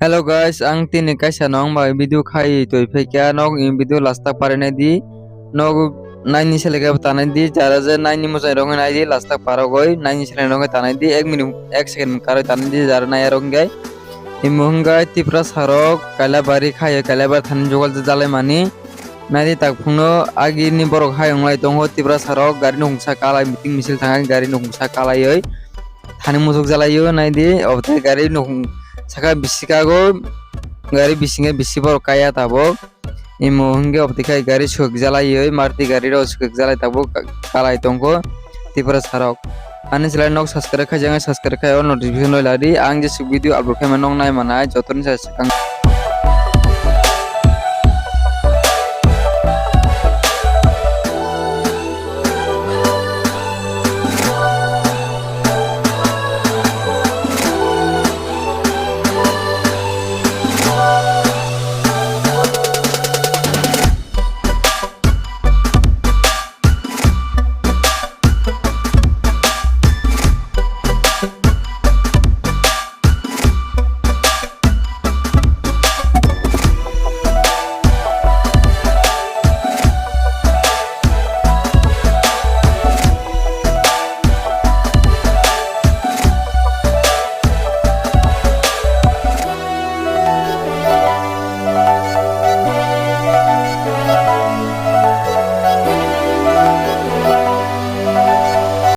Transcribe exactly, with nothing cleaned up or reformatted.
Hello guys, ang tini kaisa nong bai video khai toi phaikha, nok in video last tak parinai di, nok naini selekhe tanai di, jara je naini mojai rok nai di last tak parogoi, naini selekhe rok tanai di, ek minute ek second karoi tanai di, jara nai rok gai. Imo hwngai Tipra sarok Kailabari khai, Kailabari thani jogal jalai mani. Naidi takphungno agini borok hai wnglai tongo, Tipra sarok gari nukungsa kalai, meeting misil thangkha gari nukungsa kalaioi thani muchuk jalaio. Naidi obote gari nukung saka bisikago, gari bisingo bisi borok kaya tabok. Imo hwnkhe obote khai gari sukjak jalaioi, Maruti gari rok sukjak jalai tabok, kalai tongo Tipra sarok. Ani chwla nok subscribe khaijak, subscribe khai o notification rw ladi, ang jesuk video upload khaima nok nai manai jotoni sa swkang.